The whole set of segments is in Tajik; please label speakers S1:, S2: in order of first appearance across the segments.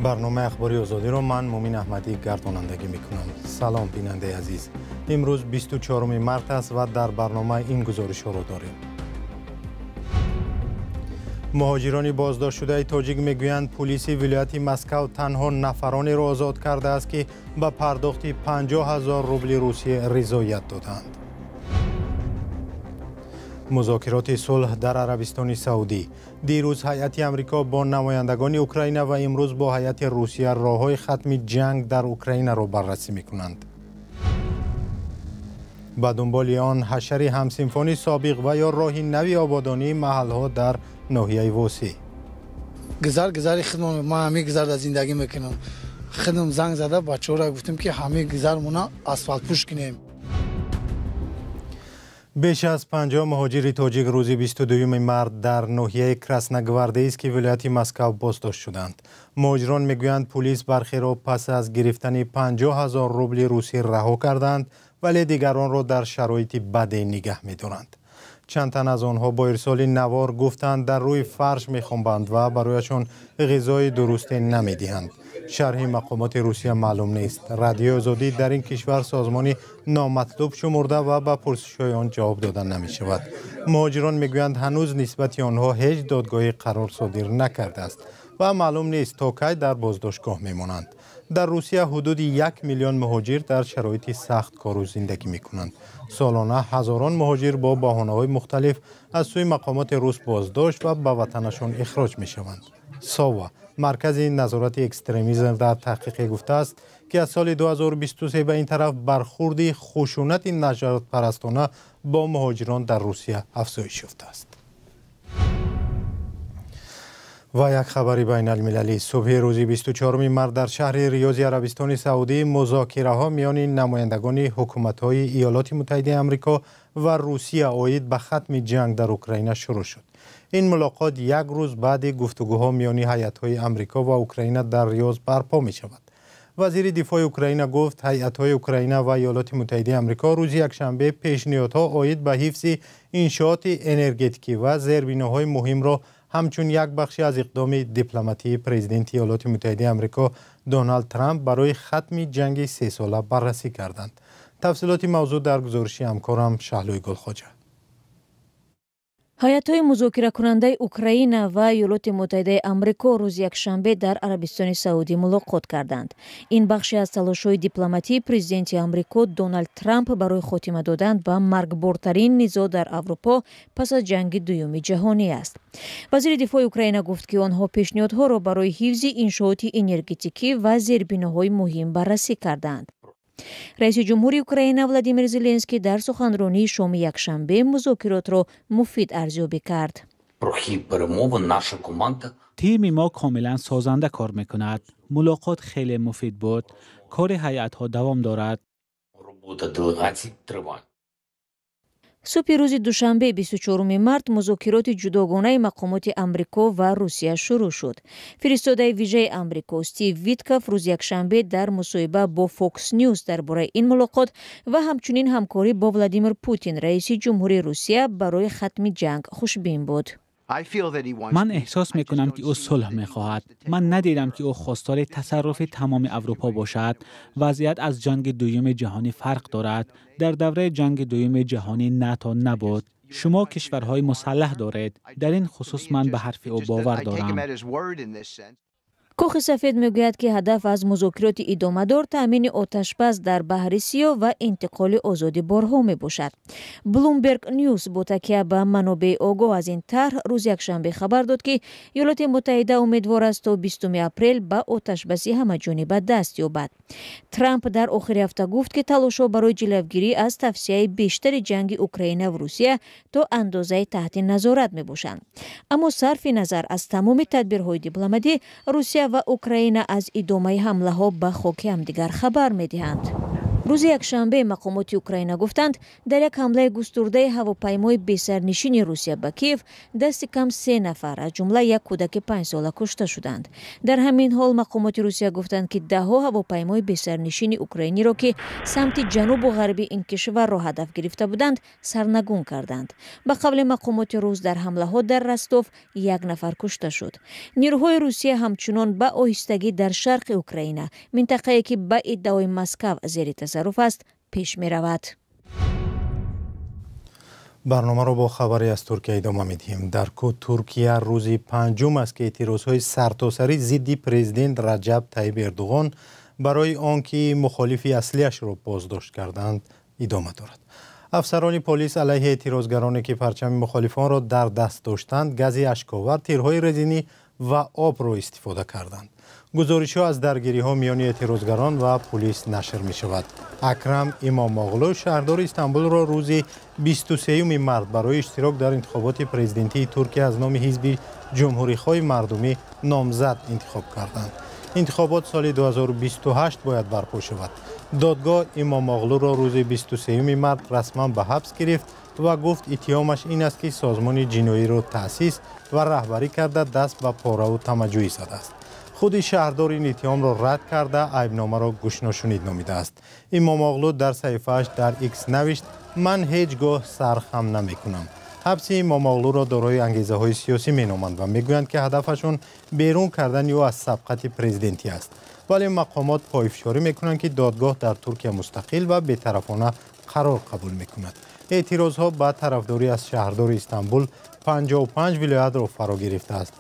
S1: Барномаи Ахбори Озодиро ман, Мумин Аҳмадӣ, гардонандагӣ мекунам. Салом, бинандаи азиз. Имрӯз 24 март аст ва дар барнома ин гузоришҳоро дорем. Муҳоҷирони боздоштшудаи тоҷик мегӯянд, пулиси вилояти Москав танҳо нафаронеро озод кардааст, ки ба пардохти 50 ҳазор рубли русия ризоят доданд. Музокироти сулҳ дар Арабистони Саудӣ. Дирӯз ҳайати Амрико бо намояндагони Украина ва имрӯз бо ҳайати Русия роҳҳои хатми ҷанг дар Украинаро баррасӣ мекунанд. Ба дунболи он ҳашари ҳамсинфони собиқ ва ё роҳи нави ободонии маҳалҳо дар ноҳияи Восеъ.
S2: Гузар гузари худмон, ман ҳамин гузар дар зиндагӣ мекунам. Худам занг зада бачаҳоро гуфтем, ки ҳамин гузармона асфалтпӯш кунем.
S1: Беш аз 50 муҳоҷири тоҷик рӯзи 22 март дар ноҳияи Красногвардейски вилояти Москав боздошт шуданд. Муҳоҷирон мегӯянд, пулис бархеро пас аз гирифтани 50 ҳазор рубли русӣ раҳо карданд, вале дигаронро дар шароити баде нигаҳ медоранд. Чанд тан аз онҳо бо ирсоли навор гуфтанд, дар рӯи фарш мехобанд ва барояшон ғизои дурусте намедиҳанд. Шарҳи мақомоти Русия маълум нест. Радиои Озодӣ дар ин кишвар созмони номатлуб шумурда ва ба пурсишҳои он ҷавоб дода намешавад. Муҳоҷирон мегӯянд, ҳанӯз нисбати онҳо ҳеҷ додгоҳӣ қарор содир накардааст ва маълум нест, то кай дар боздоштгоҳ мемонанд. Дар Русия ҳудуди 1 миллион муҳоҷир дар шароити сахт кору зиндагӣ мекунанд. Солона ҳазорон муҳоҷир бо баҳонаҳои мухталиф аз сӯи мақомоти рус боздошт ва ба ватанашон ихроҷ мешаванд. СОВА, маркази назорати экстремизм, дар таҳқиқе гуфтааст, ки аз соли 2023 ба ин тараф бархурди хушунати нажодпарастона бо муҳоҷирон дар Русия афзоиш ёфтааст. Ва як хабари байналмилалӣ. Субҳи рӯзи 24 март дар шаҳри Риёзи Арабистони Саудӣ музокираҳо миёни намояндагони ҳукуматҳои Иёлоти Муттаҳидаи Амрико ва Русия оид ба хатми ҷанг дар Украина шурӯъ шуд. Ин мулоқот як рӯз баъди гуфтугӯҳо миёни ҳайатҳои Амрико ва Украина дар Риёз барпо мешавад. Вазири дифои Украина гуфт, ҳайатҳои Украина ва Иёлоти Муттаҳидаи Амрико рӯзи якшанбе пешниҳодҳо оид ба ҳифзи иншооти энергетикӣ ва зербиноҳои муҳимро ҳамчун як бахши аз иқдоми дипломатии президенти Иёлоти Муттаҳидаи Амрико Доналд Трамп барои хатми ҷанги сесола баррасӣ карданд. Тафсилоти мавзӯъ дар гузориши ҳамкорам Шаҳлои Гулхоҷа.
S3: Ҳайатҳои музокиракунандаи Украина ва Иёлоти Муттаҳидаи Амрико рӯзи якшанбе дар Арабистони Саудӣ мулоқот карданд. Ин бахше аз талошҳои дипломатии президенти Амрико Доналд Трамп барои хотима додан ба маргбортарин низоъ дар Аврупо пас аз Ҷанги Дуюми Ҷаҳонӣ аст. Вазири дифои Украина гуфт, ки онҳо пешниҳодҳоро барои ҳифзи иншооти энергетикӣ ва зербиноҳои муҳим баррасӣ карданд. Раиси ҷумҳури Украина Владимир Зеленский дар суханронии шоми якшанбе музокиротро муфид арзёбӣ кард.
S4: Тими мо комилан созанда кор мекунад. Мулоқот хеле муфид буд. Кори ҳайатҳо давом дорад.
S3: Субҳи рӯзи душанбе, 24 март, музокироти ҷудогонаи мақомоти Амрико ва Русия шурӯъ шуд. Фиристодаи вижаи Амрико Стив Витков рӯзи якшанбе дар мусоҳиба бо Фокс Нюс дар бораи ин мулоқот ва ҳамчунин ҳамкорӣ бо Владимир Путин, раиси ҷумҳури Русия, барои хатми ҷанг хушбин буд.
S4: Ман эҳсос мекунам, ки ӯ сулҳ мехоҳад. Ман надидам, ки ӯ хостори тасарруфи тамоми Аврупо бошад. Вазъият аз Ҷанги Дуюми Ҷаҳонӣ фарқ дорад. Дар давраи Ҷанги Дуюми Ҷаҳонӣ НАТО набуд. Шумо кишварҳои мусаллаҳ доред. Дар ин хусус ман ба ҳарфи ӯ бовар дорам.
S3: Кохи Сафед мегӯяд, ки ҳадаф аз музокироти идомадор таъмини оташбас дар Баҳри Сиёҳ ва интиқоли озоди борҳо мебошад. Блумберг Нюс бо такя ба манобеи огоҳ аз ин тарҳ рӯзи якшанбе хабар дод, ки Иёлоти Муттаҳида умедвор аст, то 20 апрел ба оташбаси ҳамаҷониба даст ёбад. Трамп дар охири ҳафта гуфт, ки талошҳо барои ҷилавгирӣ аз тавсеаи бештари ҷанги Украина ва Русия то андозаи таҳти назорат мебошанд. Аммо сарфи назар аз тамоми тадбирҳои дипломатӣ, Русия ва Украина аз идомаи ҳамлаҳо ба хоки ҳамдигар хабар медиҳанд. Рӯзи якшанбе мақомоти Украина гуфтанд, дар як ҳамлаи густурдаи ҳавопаймои бесарнишини Русия ба Киев дасти кам 3 нафар, аз ҷумла як кӯдаки 5-сола кушта шуданд. Дар ҳамин ҳол мақомоти Русия гуфтанд, ки даҳҳо ҳавопаймои бесарнишини украиниро, ки самти ҷанубу ғарби ин кишварро ҳадаф гирифта буданд, сарнагун карданд. Ба қавли мақомоти рус, дар ҳамлаҳо дар Ростов 1 нафар кушта шуд. Нирӯҳои Русия ҳамчунон ба оҳистагӣ дар шарқи Украина, минтақае ки ба иддаои Москав зери тасарруф аст, пеш меравад.
S1: Барномаро бо хабаре аз Туркия идома медиҳем. Дар Туркия рӯзи панҷум аст, ки эътирозҳои сартосарӣ зидди президент Раҷаб Тайиб Эрдуғон барои он ки мухолифи аслиашро боздошт карданд идома дорад. Афсарони полис алайҳи эътирозгароне, ки парчами мухолифонро дар даст доштанд, гази ашковар, тирҳои резинӣ ва обро истифода карданд. Гузоришҳо аз даргириҳо миёни эътирозгарон ва полис нашр мешавад. Акрам Имомоғлу шаҳрдори Истанбулро рӯзи 23 март барои иштирок дар интихоботи президентии Туркия аз номи ҳизби ҷумҳурихоҳи мардумӣ номзад интихоб карданд. Интихобот соли 2028 бояд барпо шавад. Додгоҳ Имомоғлуро рӯзи 23 март расман ба ҳабс гирифт ва гуфт, иттиҳомаш ин аст, ки созмони ҷиноиро таъсис ва раҳбарӣ карда даст ба пораву тамаҷӯӣ задааст. Худи шаҳрдор ин иттиҳомро рад карда, айбномаро гӯшношунид номидааст. Имомоғлу дар саҳифааш дар Икс навишт: ман ҳеҷ гоҳ сар хам намекунам. Ҳабси Имомоғлуро дорои ангезаҳои сиёсӣ меноманд ва мегӯянд, ки ҳадафашон берун кардани ӯ аз сабқати президентӣ аст. Вале мақомот пойфишорӣ мекунанд, ки додгоҳ дар Туркия мустақил ва бетарафона қарор қабул мекунад. Эътирозҳо ба тарафдорӣ аз шаҳрдори Истанбул 55 вилоятро фаро гирифтааст.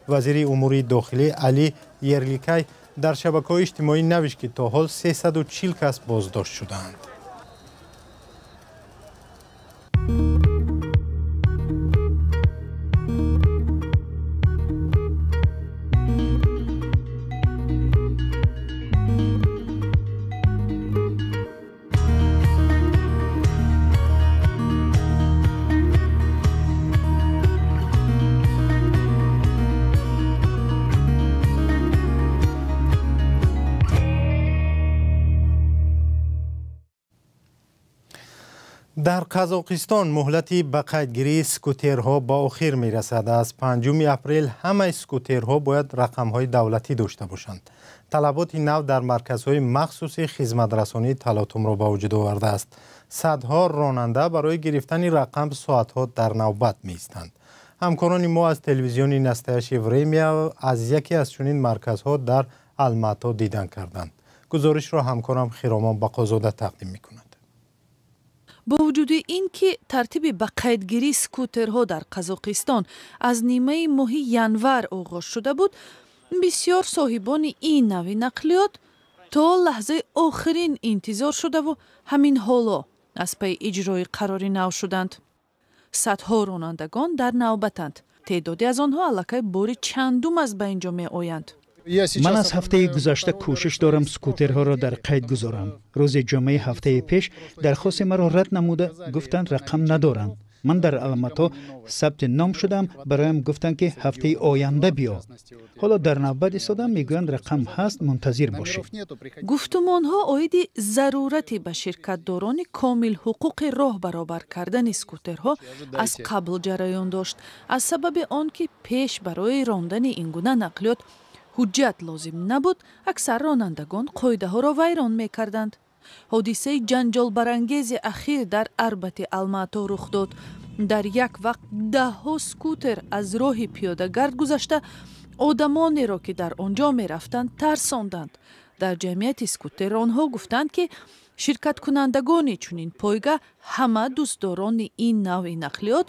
S1: Вазири умури дохилӣ Али Ерликай дар шабакаҳои иҷтимоӣ навишт, ки то ҳол 340 кас боздошт шудаанд. Дар Қазоқистон муҳлати ба қайдгирии скутерҳо ба охир мерасад. Аз 5 апрел ҳамаи скутерҳо бояд рақамҳои давлатӣ дошта бошанд. Талаботи нав дар марказҳои махсуси хизматрасонии талотумро ба вуҷуд овардааст. Садҳо ронанда барои гирифтани рақам соатҳо дар навбат меистанд. Ҳамкорони мо аз телевизиони Настоящее время аз яке аз чунин марказҳо дар Алмато дидан карданд. Гузоришро ҳамкорам Хиромон Бақозода тақдим мекунад.
S5: Бо вуҷуди ин ки тартиби ба қайдгирии скутерҳо дар Қазоқистон аз нимаи моҳи январ оғоз шуда буд, бисёр соҳибони ин нави нақлиёт то лаҳзаи охирин интизор шудаву ҳамин ҳоло аз пайи иҷрои қарори нав шуданд. Садҳо ронандагон дар навбатанд. Теъдоде аз онҳо аллакай бори чандум аз ба ин ҷо меоянд.
S6: Ман аз ҳафтаи гузашта кӯшиш дорам скутерҳоро дар қайд гузорам. Рӯзи ҷумъаи ҳафтаи пеш дархости маро рад намуда, гуфтанд рақам надоранд. Ман дар Алмато сабти ном шудам, бароям гуфтанд, ки ҳафтаи оянда биё. Ҳоло дар навбат истодам, мегӯянд рақам ҳаст, мунтазир бошед.
S5: Гуфтумонҳо оиди зарурати ба ширкатдорони комилҳуқуқи роҳ баробар кардани скутерҳо аз қабл ҷараён дошт, аз сабаби он ки пеш барои рондани ин гуна нақлиёт ҳуҷҷат лозим набуд, аксар ронандагон қоидаҳоро вайрон мекарданд. Ҳодисаи ҷанҷолбарангези ахир дар Арбати Алмато рух дод. Дар як вақт даҳҳо скутер аз роҳи пиёдагард гузашта одамонеро, ки дар он ҷо мерафтанд, тарсонданд. Дар ҷамъияти скутерронҳо гуфтанд, ки ширкаткунандагони чунин пойга ҳама дӯстдорони ин навъи нақлиёт,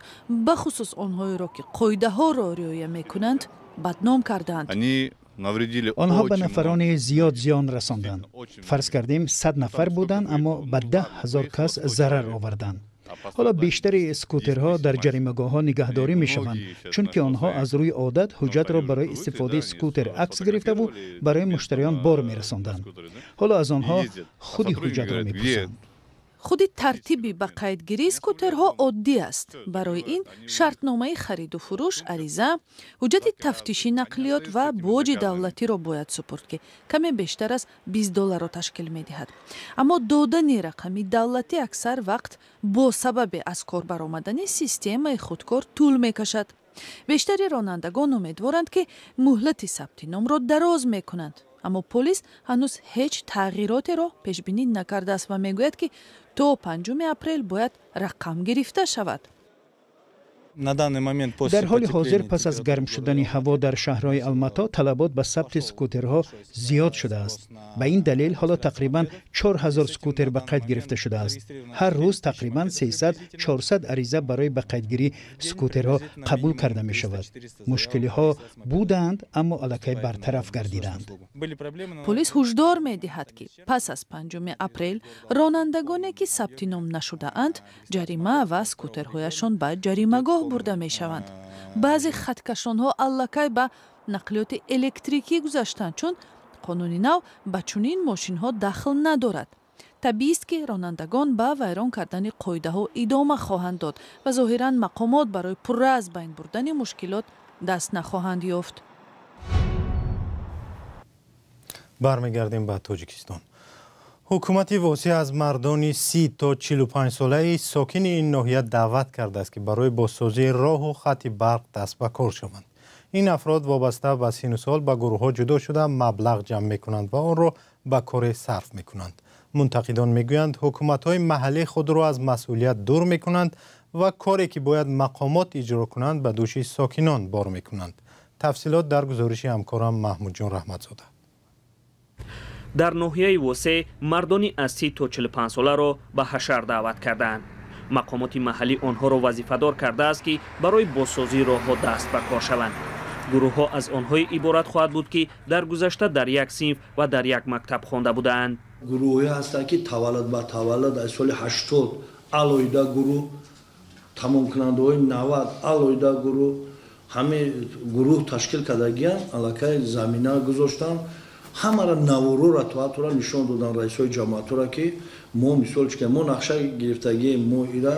S5: бахусус онҳоеро, ки қоидаҳоро риоя мекунанд, бадном карданд.
S6: Онҳо ба нафарони зиёд зиён расонданд. Фарз кардем, 100 нафар буданд, аммо ба 10 000 кас зарар оварданд. Ҳоло бештари скутерҳо дар ҷаримагоҳҳо нигаҳдорӣ мешаванд, чунки онҳо аз рӯи одат ҳуҷҷатро барои истифодаи скутер акс гирифтаву барои муштариён бор мерасонданд. Ҳоло аз онҳо худи ҳуҷҷатро мепурсанд.
S5: Худи тартиби ба қайдгирии скутерҳо оддӣ аст. Барои ин шартномаи хариду фурӯш, ариза, ҳуҷҷати тафтиши нақлиёт ва боҷи давлатиро бояд супурд, ки каме бештар аз 20 долларро ташкил медиҳад. Аммо додани рақами давлатӣ аксар вақт бо сабаби аз кор баромадани системаи худкор тӯл мекашад. Бештари ронандагон умедворанд, ки муҳлати сабти номро дароз мекунанд, аммо полис ҳанӯз ҳеҷ тағйиротеро пешбинӣ накардааст ва мегӯяд, ки то 5 апрел бояд рақам гирифта шавад.
S6: Дар ҳоли ҳозир, пас аз гарм шудани ҳаво дар шаҳрҳои Алмато, талабот ба сабти скутерҳо зиёд шудааст. Ба ин далел ҳоло тақрибан 4000 скутер ба қайд гирифта шудааст. Ҳар рӯз тақрибан 300-400 ариза барои ба қайдгирии скутерҳо қабул карда мешавад. Мушкилиҳо буданд, аммо аллакай бартараф гардиданд.
S5: Полис ҳушдор медиҳад, ки пас аз 5 апрел ронандагоне, ки сабти ном нашудаанд, ҷарима ва скутерҳояшон ба ҷаримагоҳ бурда мешаванд. Баъзе хаткашонҳо аллакай ба нақлиёти электрикӣ гузаштанд, чун қонуни нав ба чунин мошинҳо дахл надорад. Табиист, ки ронандагон ба вайрон кардани қоидаҳо идома хоҳанд дод ва зоҳиран мақомот барои пурра аз байн бурдани мушкилот даст нахоҳанд ёфт.
S1: Бармегардем ба Тоҷикистон. Ҳукумати Восеъ аз мардони 30 то 45 солаи сокини ин ноҳия даъват кардааст, ки барои бозсозии роҳу хати барқ даст ба кор шаванд. Ин афрод вобаста ба сину сол ба гурӯҳҳо ҷудо шуда, маблағ ҷамъ мекунанд ва онро ба коре сарф мекунанд. Мунтақидон мегӯянд, ҳукуматҳои маҳаллӣ худро аз масъулият дур мекунанд ва коре ки бояд мақомот иҷро кунанд, ба дӯши сокинон бор мекунанд. Тафсилот дар гузориши ҳамкорам Маҳмудҷон Раҳматзода.
S7: Дар ноҳияи Восеъ мардони аз 30 то 45 соларо ба ҳашар даъват кардаанд. Мақомоти маҳаллӣ онҳоро вазифадор кардааст, ки барои бозсозии роҳҳо даст ба кор шаванд. Гурӯҳҳо аз онҳое иборат хоҳад буд, ки дар гузашта дар як синф ва дар як мактаб хонда будаанд.
S8: Гурӯҳе ҳастанд, ки таваллуд ба таваллуд аз соли 80 алоҳида гурӯҳ, тамомкунандаҳои 90 алоҳида гурӯҳ, ҳамин гурӯҳ ташкил кардагиянд, аллакай замина гузоштанд. Ҳамара наворора туатора нишон додан раисҳои ҷамоатора, ки мо мисол чӣ мо нақша гирифтагием, мо ира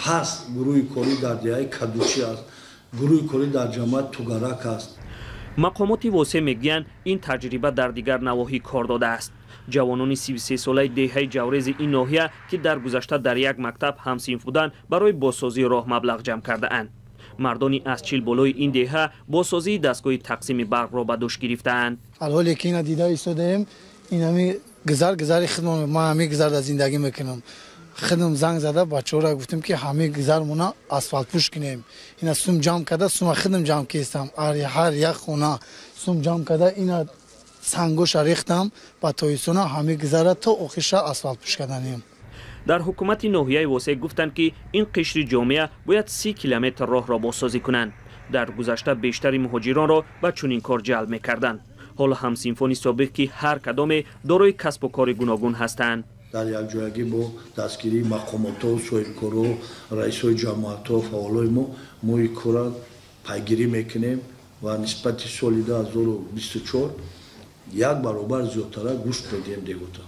S8: ҳаст гурӯҳи корӣ дар деҳаи Кадучӣ аст, гурӯҳи корӣ дар ҷамоати Тугарак аст.
S7: Мақомоти Восеъ мегӯянд, ин таҷриба дар дигар навоҳӣ кор додааст. Ҷавонони 33-солаи деҳаи Ҷаврези ин ноҳия, ки дар гузашта дар як мактаб ҳамсинф буданд, барои бозсозии роҳ маблағ ҷамъ кардаанд. Мардони аз 40 болои ин деҳа бозсозии дастгоҳи тақсими барқро ба дӯш гирифтаанд.
S2: Ҳоле ки ина дида истодаем, ин ҳами гузар гузари худмон, ман ҳами гузар дар зиндагӣ мекунам. Худам занг зада бачаҳоро гуфтем, ки ҳами гузармона асфалтпӯш кунем. Ина сум ҷамъ карда, сума худам ҷамъ кистам. Ҳар як хона сум ҷамъ карда, ина сангоша рехтам ба тоисона ҳами гузара то охирша асфалтпӯш карданем.
S7: Дар ҳукумати ноҳияи Восеъ гуфтанд, ки ин қишри ҷомеа бояд 30 километр роҳро бозсозӣ кунанд. Дар гузашта бештари муҳоҷиронро ба чунин кор ҷалб мекарданд. Ҳоло ҳамсинфони собиқ, ки ҳар кадоме дорои касбу кори гуногун ҳастанд.
S8: Дар якҷоягӣ бо дастгирии мақомотҳо, соҳибкорҳо, раисҳои ҷамоатҳо, фаъолои мо ин корро пайгирӣ мекунем ва нисбати соли 2024 як баробар зиёдтара гӯшт медиҳем деҳота.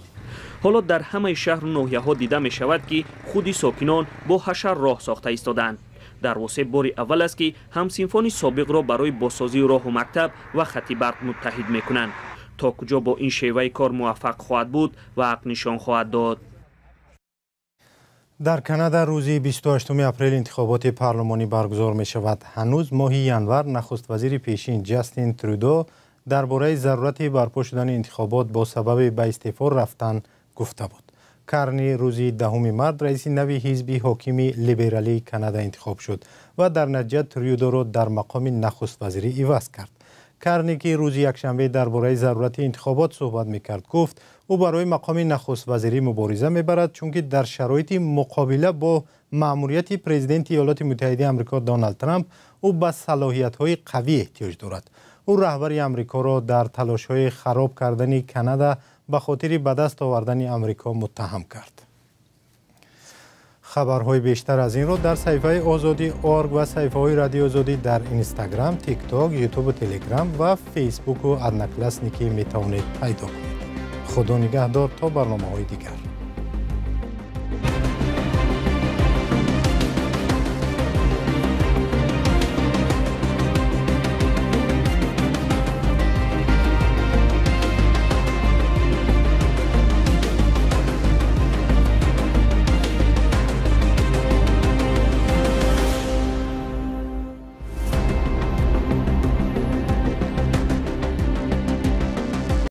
S7: Ҳоло дар ҳамаи шаҳру ноҳияҳо дида мешавад, ки худи сокинон бо ҳашар роҳ сохта истодаанд. Дар Восеъ бори аввал аст, ки ҳамсинфони собиқро барои бозсозии роҳу мактаб ва хати барқ муттаҳид мекунанд. То куҷо бо ин шеваи кор муваффақ хоҳад буд, вақт нишон хоҳад дод.
S1: Дар Канада рӯзи 28 апрел интихоботи парлумонӣ баргузор мешавад. Ҳанӯз моҳи январ нахуствазири пешин Ҷастин Трюдо дар бораи зарурати барпо шудани интихобот бо сабаби ба истеъфо рафтан гуфта буд. Карни рӯзи 10 март раиси нави ҳизби ҳокими либералии Канада интихоб шуд ва дар натиҷа Трюдоро дар мақоми нахуствазирӣ иваз кард. Карни, ки рӯзи якшанбе дар бораи зарурати интихобот суҳбат мекард, гуфт, ӯ барои мақоми нахуствазирӣ мубориза мебарад, чунки дар шароити муқобила бо маъмурияти президенти Иёлоти Муттаҳидаи Амрико Доналд Трамп ӯ ба салоҳиятҳои қавӣ эҳтиёҷ дорад. Ӯ раҳбари Амрикоро дар талошҳои хароб кардани Канада ба хотири ба даст овардани Амрико муттаҳам кард. Хабарҳои бештар аз инро дар саҳифаи Озодӣ орг ва саҳифаҳои Радиои Озодӣ дар Инстаграм, Тикток, Ютубу Телеграм ва Фейсбуку Одноклассники метавонед пайдо кунед. Худо нигаҳдор то барномаҳои дигар.